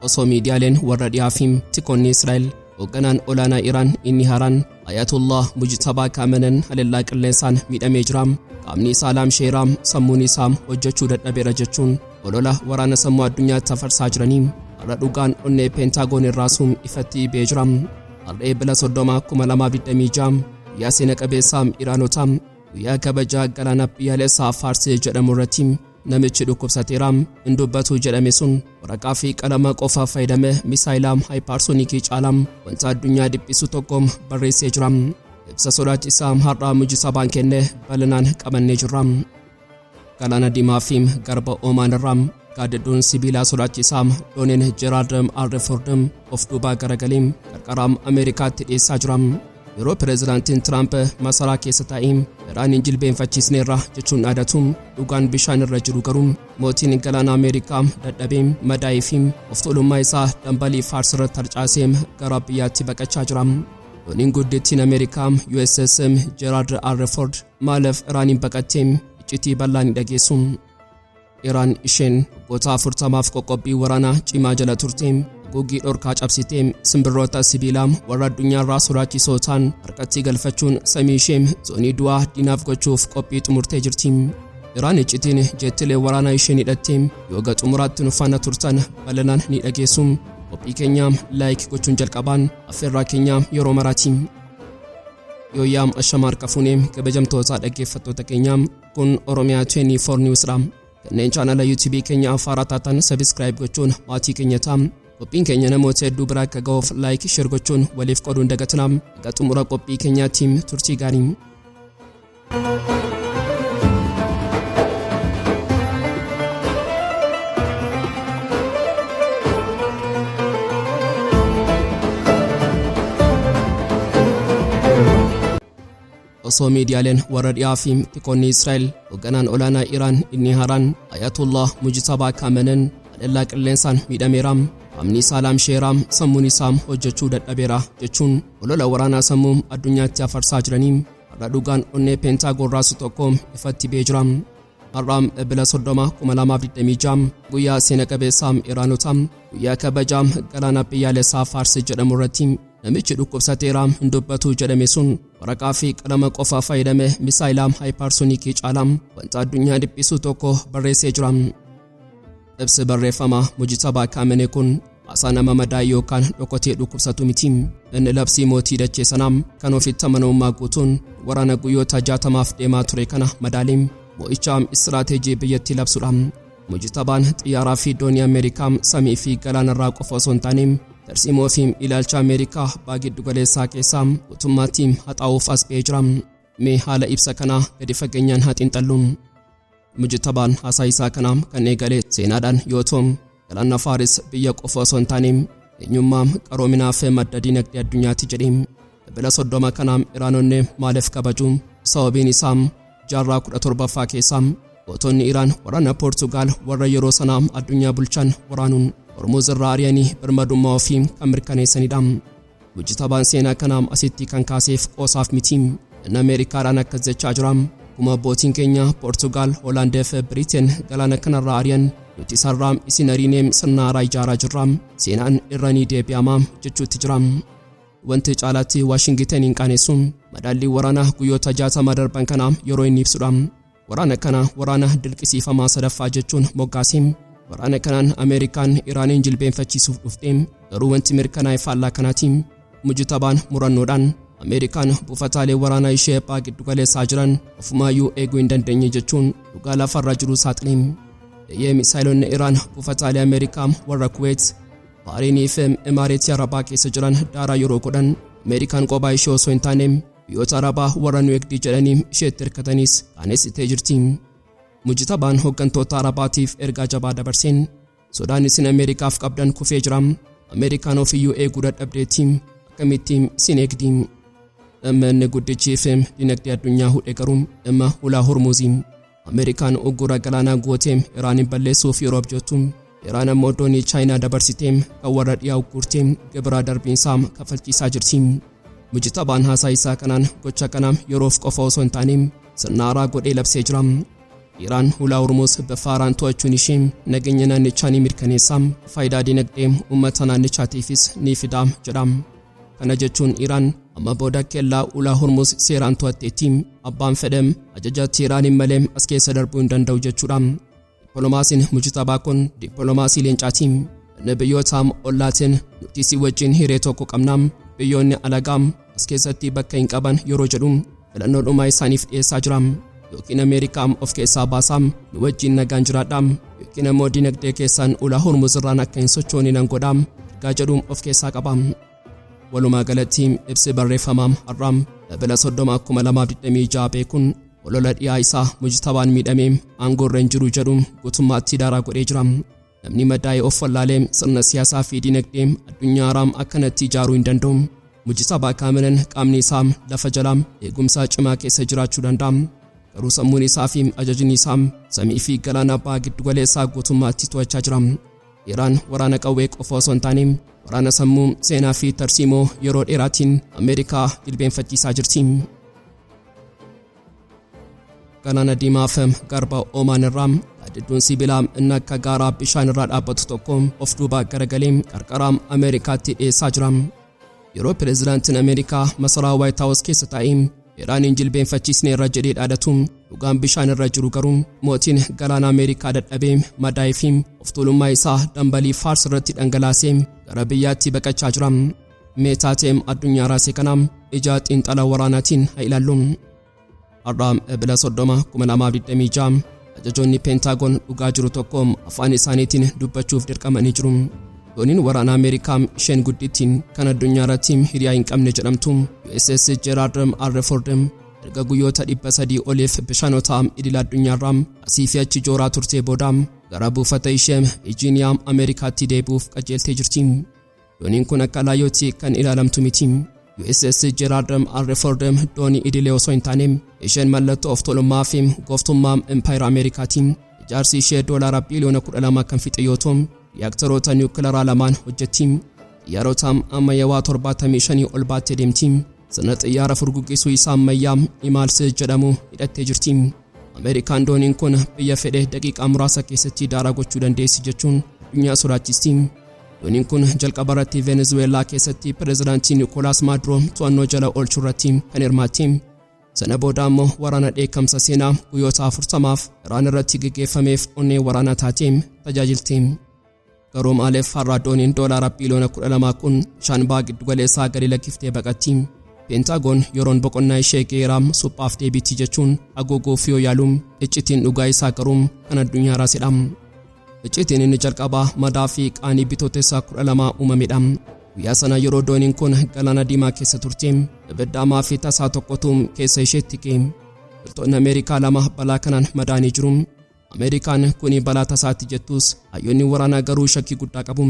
Osoo miidiyaaleen warra dhiyaa fi tikoonni Israa'el hoogganaan olaanaa Iraan inni haaraan Ayatollah Mujtabaa Kaameneen haleellaa qilleensaan miidhamee jira, qaamni isaa laamsheera, sammuun isaa hojjechuu dadhabeera jechuun olola waraana sammuu addunyaatti afarsaa jiranii, har'a dhugaan onnee Peentaagoon irraa suum ifatti ba'ee jira. Har'a Eebila 30 2026, guyyaa seena qabeessaa Iraanotaa, guyyaa kabajaa galaana biyyaalessaa Faarsee jedhamu irratti, namichi dhukkubsateera, hin dubbatu jedhame sun waraqaa fi qalama qofa fayyadame misaayilaa hypersonic caalaa wanta addunyaa dhiphisu tokko barreessee jira. Ibsa sodaachisaa har'aa Mujtabaan kenne bal'inaan qabannee jirra. Galaana Diimaa fi Garba Oomaan irraa gaaddidduun sibiilaa sodaachisaa dooniin Gerald R. Ford of duubaa garagalee qarqara Ameerikaatti dhiyeessaa jira. Yeroo pireezidaantiin Tiraamp masaraa keessa taa'ee Iraaniin jilbeenfachiisneerra jechuun dhaadatu, dhugaan bishaan irra jiru garuu mootiin galaana Ameerikaa dadhabee, madaa'ee fi of tuulummaa isaa dambalii Faars irratti harcaasee gara biyyaatti baqachaa jira. Dooniin guddittiin Ameerikaa USS Gerald R. Ford maaliif Iraaniin baqattee? Iccitii bal'aa ni dhageessu. Iraan isheen waggoota 40f qoqqobbii waraanaa cimaa jala turte, haguuggii dhorkaa cabsitee simbirroota sibiilaa warra addunyaarraa sodaachisoo ta'an harkatti galfachuun samii ishee zoonii du'aa diinaaf gochuuf qophii xumurtee jirti. Iraan iccitiin jeettilee waraanaa isheen hidhattee yoo xumuraatti nu faana turtan bal'inaan ni dhageessu. Qophii keenya like gochuun jalqabaan affeerraa keenya yeroo maraati. Yooyyaam, ashamaa harka fuunee, kabajamtoota dhaggeeffattoota keenyaa, kun Oromiyaa 24 News dha. Kanneen chaanala YouTube keenya afaaraa taatan subscribe gochuun maatii keenya ta'a. Qophiin keenya namoota hedduu bira akka ga'uuf like, share gochuun waliif qooduun dagatinaa. Egaa xumura qophii keenyaatti turtii gaarii. Osoo miidiyaaleen warra dhiyaa fi tikoonni Israa'el hoogganaan olaanaa Iraan inni haaraan Ayatollah Mujtabaa Kaameneen haleellaa qilleensaan miidhameera, qaamni isaa laamsheera, sammuun isaa hojjechuu dadhabeera jechuun olola waraanaa sammuu addunyaatti afarsaa jiranii, har'a dhugaan onnee Peentaagoon raasu tokko ifatti ba'ee jira. Har'a Ebila 30 2026, guyyaa seena qabeessaa Iraanotaa, guyyaa kabajaa galaana biyyaalessaa Faarsi jedhamu irratti, namichi dhukkubsateera, hin dubbatu jedhame sun waraqaa fi qalama qofa fayyadame misaayilaa hypersonic caalaa wanta addunyaa dhiphisu tokko barreessee jira. Ibsi barreeffama Mujtabaa Kaamenee kun haasaa nama madaa yookaan dhokotee dhukkubsatu miti. Inni labsii mootii dachee sanaa kan ofitti amanamummaa guutuun waraana guyyoota 60f deemaa ture kana madaalee mo'icha istiraateejii biyyattii labsudha. Mujtabaan xiyyaaraa fi doonii Ameerikaa samii fi galaanarraa qofa osoo hin taane, tarsiimoo fi ilaalcha Ameerikaa baha giddu galeessaa keessaa guutummaatti haxaa'uuf as ba'ee jira. Mee haala ibsa kanaa gadi fageenyaan haa xiinxallu. Mujtabaan haasaa isaa kanaa kan eegale seenaadhaan yoo ta'u, galaana Faaris biyya qofa osoo hin taane eenyummaa, qaroominaa fi madda dinagdee addunyaati jedhe. Ebila 30 kana Iraanonni maaliif kabaju? Sababiin isaa jaarraa 17ffaa keessa gootonni Iraan waraana Poortugaal warra yeroo sanaa addunyaa bulchan waraanuun Hormuz irraa ari'anii birmadummaa ofii kan mirkaneessanidha. Mujtabaan seenaa kana asitti kan kaaseef qoosaaf miti. Inni Ameerikaadhaan akkas jechaa jira: "Akkuma abbootiin keenya Poortugaal, Hoolaandii fi Biriteen galaana kanarraa ari'an, nuti isarraa isin ariinee sirna haaraa ijaaraa jirra. Seenaan irra ni deebi'ama" jechuutti jira. Wanti caalaatti Waashingitaniin qaanessu madaallii waraanaa guyyoota 60 darban kana yeroo inni ibsudha. Waraana kana waraana dirqisiifamaa sadaffaa jechuun moggaase. Waraana kanaan Ameerikaan Iraaniin jilbeenfachiisuuf dhufte, garuu wanti mirkanaa'e faallaa kanaati. Mujtabaan murannoodhaan Ameerikaan buufataalee waraanaa ishee baha giddugaleessaa jiran ofumaayyuu eeguu hin dandeenye jechuun dhugaa lafarra jiru saaxile. Eeyyee, misaayilonni Iraan buufataalee Ameerikaa warra Kuweet, Baariinii fi Imaareetii Arabaa keessa jiran daaraa yeroo godhan, Ameerikaan qophaa ishee osoo hin taane biyyoota Arabaa warra nu eegdii jedhanii isheetti hirkatanis qaanessitee jirti. Mujtabaan hooggantoota Arabaatiif ergaa jabaa dabarseen, "Sodaan isin Ameerikaaf qabdan kufee jira. Ameerikaan ofiyyuu eeguu dadhabdeetti, akkamitti isin eegdi?" Dhimma inni guddichii fi dinagdee addunyaa hudhe garuu dhimma hulaa Hormuuzii. Ameerikaan uggura galaanaa gootee Iraaniin balleessuuf yeroo abjottu, Iraan ammoo doonii Chaayinaa dabarsitee kan warra dhiyaa uggurtee gibira darbiinsaa kafalchiisaa jirti. Mujtabaan haasaa isaa kanaan gocha kana yeroof qofa osoo hin taane sirna haaraa godhee labsee jira. Iraan hulaa Hormuz bifa haaraan to'achuun ishee nageenya naannichaa ni mirkaneessa, faayidaa dinagdee uummata naannichaatiifis ni fida jedha. Kana jechuun Iraan amma booda kellaa ulaa Hormuz seeraan to'atteetti, abbaan fedhem ajaja Teeraaniin malee as keessa darbuu hin danda'u jechuudha. Dippiloomaasiin Mujtabaa kun dippiloomaasii leencaati. Inni biyyoota ollaatiin nuti si wajjin hiree tokko qabna, biyyoonni alagaa as keessatti bakka hin qaban yeroo jedhu filannoo dhumaa isaaniif dhiyeessaa jira. Yookiin Ameerikaa of keessaa baasaa nu wajjin nagaan jiraadha, yookiin immoo dinagdee keessaan ulaa Hormuz irraan akka hin sochoone nan godha ergaa jedhu of keessaa qaba. Walumaa galatti ibsi barreeffamaa har'aa Ebila 30 2026 beekuun olola dhiyaa isaa Mujtabaan miidhamee aangoo irra hin jiru jedhu guutummaatti daaraa godhee jira. Namni madaa'ee of wallaalee sirna siyaasaa fi dinagdee addunyaa haaraa akkanatti ijaaruu hin danda'u. Mujtabaa Kaamilan qaamni isaa lafa jalaa eegumsaa cimaa keessa jiraachuu danda'a. Garuu sammuun isaa fi ajajni isaa samii fi galaana baha giddugaleessaa guutummaatti to'achaa jira. Iraan waraana qawwee qofa osoo hin taane waraana sammuu, seenaa fi tarsiimoo yeroo dheeraatiin Ameerikaa jilbeenfachiisaa jirti. Galaana Diimaa fi Garba Oomaan irraa gaaddidduun sibiilaa inni akka gaaraa bishaan irraa dhaabbatu tokko of duuba garagalee qarqara Ameerikaatti dhiyeessaa jira. Yeroo pireezidaantiin Ameerikaa masaraa Waayit Haawus keessa taa'ee Iraaniin jilbeenfachiisne irra jedhee dhaadatu, dhugaan bishaan irra jiru garuu mootiin galaana Ameerikaa dadhabee madaa'ee fi of tuulummaa isaa dambalii Faars irratti dhangalaasee gara biyyaatti baqachaa jira. Mee taateem addunyaa raasee kana ija xiinxala waraanaatiin haa ilaallu. Har'a Ebila 30 2026 ajajoonni Peentaagoon dhugaa jiru tokko afaan isaaniitiin dubbachuuf dirqamanii jiru. Dooniin waraana Ameerikaa isheen guddittiin kan addunyaa irratti hiriyaa hin qabne jedhamtu USS Gerald R. Ford erga guyyoota 300 oliif bishaanota idil addunyaarraa asii fi achi jooraa turtee booda gara buufata ishee Virgiiniyaa Ameerikaatti deebi'uuf qajeeltee jirti. Dooniin kun akka laayyootti kan ilaalamtu miti. USS Gerald R. Ford doonii idilee osoo hin taane isheen mallattoo of tolummaa fi gooftummaa Impaayera Ameerikaati. Ijaarsi ishee doolaara biiliyoona 12 kan fixe yoo ta'u, riyaaktaroota niwukilaraa lamaan hojjetti. Xiyyaarota ammayyaawaa 75 ol baattee deemti. Sirna xiyyaara furguggisuu isaa ammayyaa Imaals jedhamu hidhattee jirti. Ameerikaan dooniin kun biyya fedhe daqiiqaa muraasa keessatti daaraa gochuu dandeessi jechuun addunyaa sodaachisti. Dooniin kun jalqaba irratti Venezuweelaa keessatti pireezidaantii Nikolaas Maaduroo to'annoo jala oolchuu irratti kan hirmaatte. Sana booda ammoo waraana dheekkamsa seenaa guyyoota 40f Iraan irratti geggeeffameef onnee waraanaa taatee tajaajilte. Garuu maaliif har'a dooniin doolaara biiliyoona 12 kun bishaan baha giddugaleessaa gadi lakkiftee baqatti? Peentaagoon yeroon boqonnaa ishee geeraa suphaaf deebiitti jechuun haguuguuf yoo yaalu, iccitiin dhugaa isaa garuu kan addunyaa raasedha. Iccitiin inni jalqabaa madaa fi qaanii Bitootessa 12 uumamedha. Guyyaa sana yeroo dooniin kun galaana Diimaa keessa turte, ibidda hamaa fi tasaa tokkotu keessa isheetti ka'e. Loltoonni Ameerikaa lama balaa kanaan madaa'anii jiru. Ameerikaan kuni balaa tasaatti jettus, hayyoonni waraanaa garuu shakkii guddaa qabu.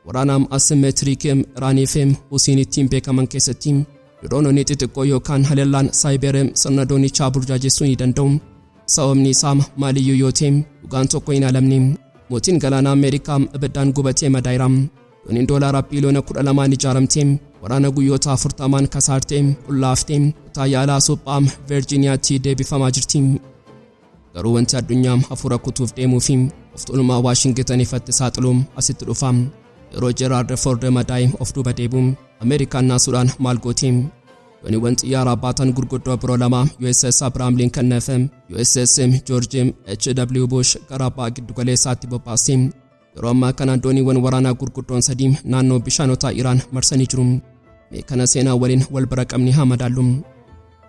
Waraana asimeetiriikii Iraanii fi Husiin ittiin beekaman keessatti diroononni xixiqqoo yookaan haleellaan saayiberii sirna doonichaa burjaajessuu ni danda'u. Sababni isaa maaliyyuu yoo ta'e, dhugaan tokko hin alamne. Mootiin galaana Ameerikaa ibiddaan gubatee madaa'eera. Dooniin doolaara biiliyoona 12 ijaaramte waraana guyyoota 40n kasaartee qullaaftee kutaa yaalaa suphaa Virgiiniyaatti deebifamaa jirti. Garuu wanti addunyaa hafuura kutuuf deemuu fi of tuulummaa Waashingitan ifatti saaxiluun asitti dhufa. Yeroo Gerald Ford madaa'e of duuba deebi'u, Ameerikaan naasuudhaan maal gooti? Dooniiwwan xiyyaaraa baatan gurguddoo biroo lama, USS Abraham Lincoln fi USS George H.W. Bush, gara baha giddugaleessaatti bobbaasti. Yeroo ammaa kana dooniiwwan waraanaa gurguddoon sadii naannoo bishaanota Iraan marsanii jiru. Mee kana seenaa waliin wal bira qabni haa madaallu.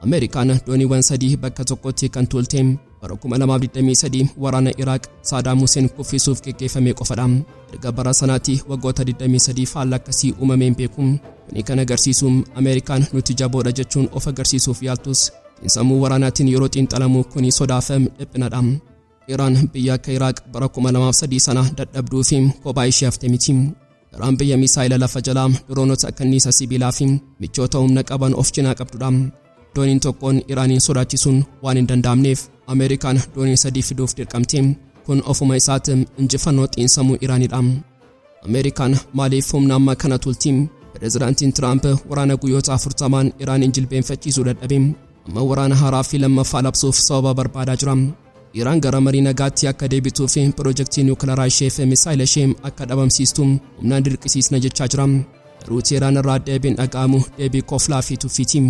Ameerikaan dooniiwwan sadii bakka tokkotti kan tuulte bara 2023 waraana Iraaq Saadaam Huseen kuffisuuf geggeeffame qofadha. Erga bara sanaatti waggoota 23 faalla akkasii uumamee hin beeku. Kuni kan agarsiisu Ameerikaan nuti jaboodha jechuun of agarsiisuuf yaaltus, xiinsammuu waraanaatiin yeroo xiinxalamu kuni sodaaf dhiphinadha. Iraan biyya akka Iraaq bara 2003 sana dadhabduu fi kophaa ishee hafte miti. Iraan biyya misaayila lafa jalaa, diroonota kanniisa sibiilaa fi michoota humna qaban of cinaa qabdudha. Dooniin tokkoon Iraaniin sodaachisuun waan hin danda'amneef Ameerikaan doonii sadii fiduuf dirqamte. Kun ofuma isaatti injifannoo xiinsammuu Iraanidha. Ameerikaan maaliif humna amma kana tulti? Pireezidaantiin Tiraamp waraana guyyoota 40n Iraaniin jilbeenfachiisuu dadhabe. Amma waraana haaraa fi lammaffaa labsuuf sababa barbaadaa jira. Iraan gara marii nagaatti akka deebituu fi piroojeektii niwukilaraa ishee fi misaayila ishee akka dhabamsiistu humnaan dirqisiisna jechaa jira. Garuu Teheraan irraa deebiin dhaga'amu deebii koflaa fi tuffiiti.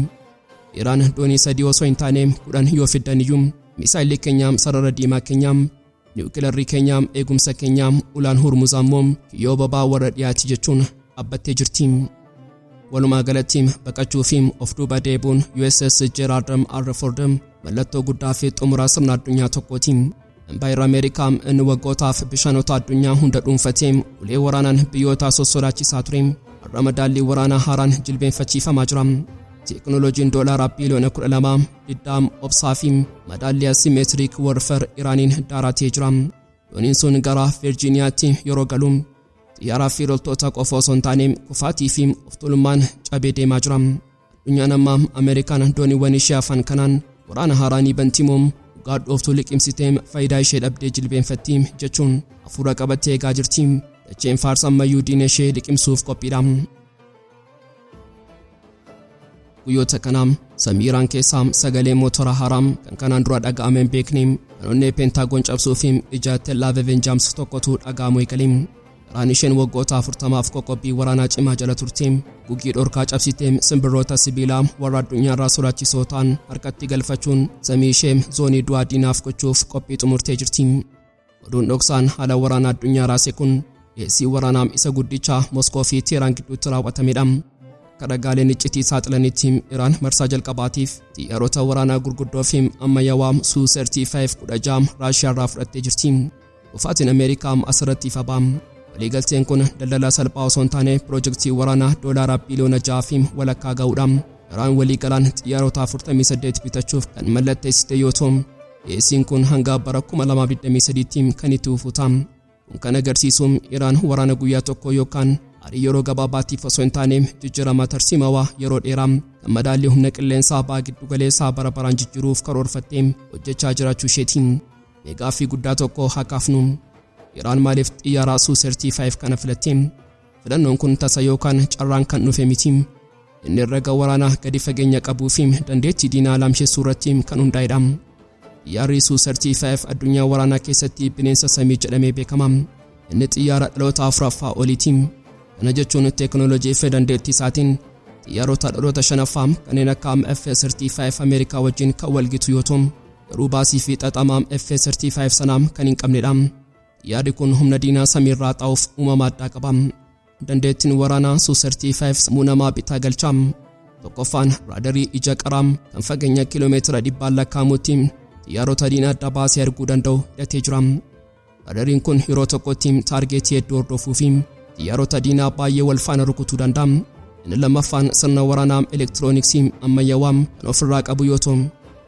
Iraan doonii 3 osoo hin taane 10 yoo fiddan iyyuu misaayilli keenyaam sarara diimaa keenyaam niwukilarri keenyaam eegumsa keenyaam ulaan Hormuz ammoo kiyyoo babaa warra dhiyaati jechuun dhaabbattee jirti. Walumaa galatti baqachuu fi of duuba deebuun USS Gerald R. Ford mallattoo guddaa fi xumura sirna addunyaa tokkooti. Impaayerri Ameerikaa inni waggootaaf bishaanota addunyaa hunda dhuunfatee ulee waraanaan biyyoota sossodaachisaa ture har'a madaallii waraanaa haaraan jilbeenfachiifamaa jira. Teekinooloojiin doolaara biiliyoona 12 diddaam obsaa fi madaallii asymmetric warfare Iraaniin daaratee jira. Dooniin sun gara Virjiiniyaatti yeroo galu xiyyaaraa fi loltoota qofa osoo hin taane kufaatii fi of tuulummaan cabee deemaa jira. Addunyaan amma Ameerikaan dooniiwwan ishee hafan kanaan waraana haaraa ni banti moo dhugaa dhooftuu liqimsitee faayidaa ishee dhabdee jilbeenfatti jechuun hafuura qabattee eegaa jirti. Dacheen Faars ammayyuu diina ishee liqimsuuf qophiidha. Guyyoota kanaa samii Iraan keessaa sagalee mootora haaraa kan kanaan dura dhaga'ame hin beekne kan onnee Peentaagoon cabsuu fi ija Tel Aviv jaamsu tokkotu dhaga'amuu eegale. Iraan isheen waggoota 40f qoqqobbii waraanaa cimaa jala turte gugii dhorkaa cabsitee simbirroota sibiilaa warra addunyaarraa sodaachisoo ta'an harkatti galfachuun samii ishee zoonii du'aa diinaaf gochuuf qophii xumurtee jirti. Oduun dhoksaan haala waraanaa addunyaa raase kun dhiyeessii waraanaa isa guddicha Moskoo fi Teheraan gidduutti raawwatamedha. Akka ragaaleen iccitii saaxilanitti Iraan marsaa jalqabaatiif xiyyaarota waraanaa gurguddoo fi ammayyaawaa Su 35 16 Raashiyaa irraa fudhattee jirti. Kufaatiin Ameerikaa asirratti ifa ba'a. Waliigalteen kun daldala salphaa osoo hin taane piroojeektii waraanaa doolaara biiliyoona 6.5 ga'uudha. Iraan waliigalaan xiyyaarota 48 bitachuuf kan mallatteessite yoo ta'u, dhiyeessiin kun hanga bara 2023tti kan itti fufu ta'a. Kun kan agarsiisu Iraan waraana guyyaa tokko yookaan arii yeroo gabaabaatiif osoo hin taane jijjiirama tarsiimawaa yeroo dheeraa kan madaallii humna qilleensaa ba'a giddu galeessaa bara baraan jijjiiruuf karoorfattee hojjechaa jiraachuu isheeti. Gaaffii guddaa tokko haa kaafnu. Iraan maaliif xiyyaara Su 35 kana filatte? Filannoon kun tasa yookaan carraan kan dhufe miti. Inni herrega waraanaa gadi fageenya qabuu fi dandeettii diinaa laamshessuu irratti kan hundaa'edha. Xiyyaarri Su 35 addunyaa waraanaa keessatti bineensa samii jedhamee beekama. Inni xiyyaara dhaloota afuraffaa oliiti. Kana jechuun teekinooloojii fi dandeettii isaatiin xiyyaarota dhaloota shanaffaa kanneen akka F-35 Ameerikaa wajjin kan walgitu yoo ta'u, garuu baasii fi xaxamaa F-35 sanaa kan hin qabnedha. Xiyyaarri kun humna diinaa samiirraa xaa'uuf uumama addaa qaba. Dandeettiin waraanaa Su 35 sammuu namaa bitaa galcha. Tokkoffaan raadarii ija qaraa kan fageenya kiiloomeetira 100n lakkaa'amutti xiyyaarota diinaa adda baasee arguu danda'u hidhatee jira. Raadariin kun yeroo tokkotti taargeetii hedduu hordofuu fi xiyyaarota diinaa baay'ee wal faana rukutuu danda'a. Inni lammaffaan sirna waraanaa elektirooniksii ammayyaawaa kan ofirraa qabu yoo ta'u,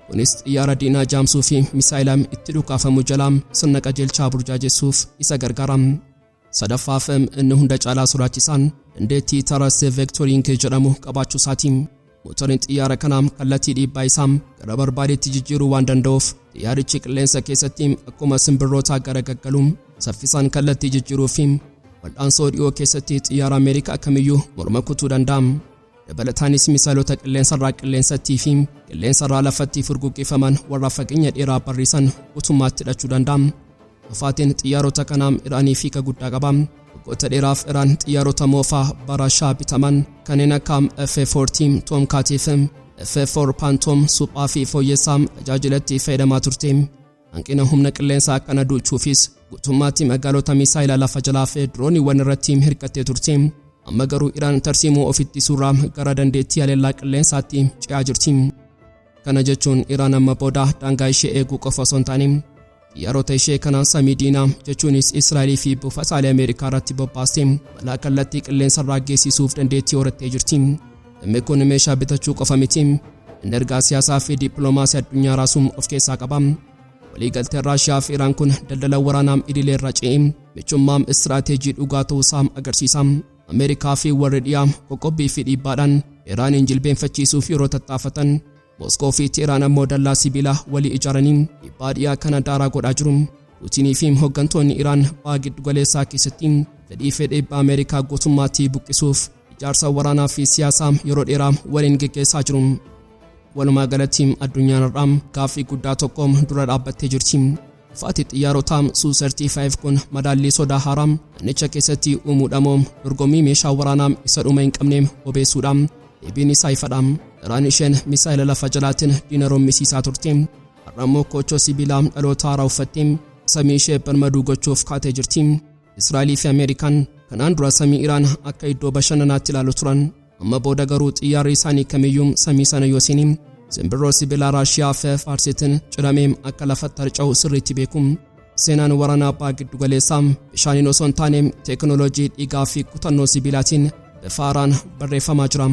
kunis xiyyaara diinaa jaamsuu fi misaayila itti dhukaafamu jalaa sirna qajeelchaa burjaajessuuf isa gargaara. Sadaffaaf inni hunda caalaa sodaachisaan dandeettii thrust vectoring jedhamu qabaachuu isaati. Motoriin xiyyaara kanaa kallattii dhiibbaa isaa gara barbaadetti jijjiiruu waan danda'uuf xiyyaarichi qilleensa keessatti akkuma simbirroota garagaggalu saffisaan kallattii jijjiiruu fi wal'aansoo dhiyoo keessatti xiyyaara Ameerikaa kamiyyuu morma kutuu danda'a. Dabalataanis misaayilota qilleensarraa qilleensattii fi qilleensarraa lafatti furguggifaman warra fageenya dheeraa barrisan guutummaatti hidhachuu danda'a. Dhufaatiin xiyyaarota kanaa Iraaniif hiika guddaa qaba. Waggoota dheeraaf Iraan xiyyaarota moofaa bara Shaa bitaman kanneen akka F-40 Tomcat fi F-4 Phantom suphaa fi fooyyessaa tajaajilatti fayyadamaa turte. Hanqina humna qilleensaa akkana duuchuufis guutummaatti magaalota misaayila lafa jalaa fi dirooniiwwan irratti hirkattee turte. Amma garuu Iraan tarsiimoo ofitti suuraa gara dandeettii haleellaa qilleensaatti ce'aa jirti. Kana jechuun Iraan amma booda daangaa ishee eeguu qofa osoo hin taane xiyyaarota ishee kana samii diinaa jechuunis Israa'elii fi buufataalee Ameerikaa irratti bobbaastee balaa kallattii qilleensarraa geessisuuf dandeettii horattee jirti. Dhimmi kun meeshaa bitachuu qofa miti. Inni ergaa siyaasaa fi dippiloomaasii addunyaa raasuu of keessaa qaba. Waliigalteen Raashiyaa fi Iraan kun daldala waraanaa idilee irra ce'ee michummaa istiraateejii dhugaa ta'uusaa agarsiisa. Ameerikaa fi warri dhiyaa qoqqobbii fi dhiibbaadhaan Iraaniin jilbeenfachiisuuf yeroo tattaafatan, Moskoo fi Teheraan ammoo dallaa sibiilaa walii ijaaranii dhiibbaa dhiyaa kana daaraa godhaa jiru. Puutinii fi hooggantoonni Iraan baha giddugaleessaa keessatti fedhii fi dhiibbaa Ameerikaa guutummaatti buqqisuuf ijaarsa waraanaa fi siyaasaa yeroo dheeraa waliin geggeessaa jiru. Walumaa galatti addunyaan har'aa gaaffii guddaa tokko dura dhaabbattee jirti. Dhufaatii xiyyaarotaa Su-35 kun madaallii sodaa haaraa naannicha keessatti uumuudhamoo dorgommii meeshaa waraanaa isa dhuma hin qabne bobeessuudha? Deebiin isaa ifadha. Iraan isheen misaa'ila lafa jalaatiin diina rommisiisaa turte, har'a immoo koochoo sibiilaa dhaloota haaraa uffattee samii ishee birmaduu gochuuf kaatee jirti. Israa'elii fi Ameerikaan kanaan dura samii Iraan akka iddoo bashannanaatti ilaalu turan. Amma booda garuu xiyyaarri isaanii kamiyyuu samii sana yoo seene simbirroo sibiilaa Raashiyaa fi Faarsiitiin ciramee akka lafatti harca'u sirriitti beeku. Seenaan waraana abbaa giddugaleessaa bishaaniin osoo hin taane teekinooloojii dhiigaa fi kutannoo sibiilaatiin bifa haaraan barreeffamaa jira.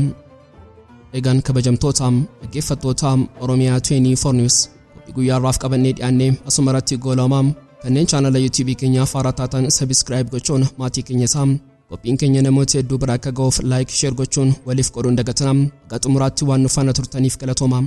Egaan kabajamtoota dhaggeeffattoota Oromiyaa 24 News, qophii guyyaa har'aaf qabannee dhiyaannee asuma irratti goolabama. Kanneen chaanala YouTube keenyaaf haaraa taatan subscribe gochuun maatii keenya isaa. Qophiin keenya namoota hedduu bira akka ga'uuf like, share gochuun waliif qooduun dagatina. Haga xumuraatti waan nu faana turtaniif galatooma.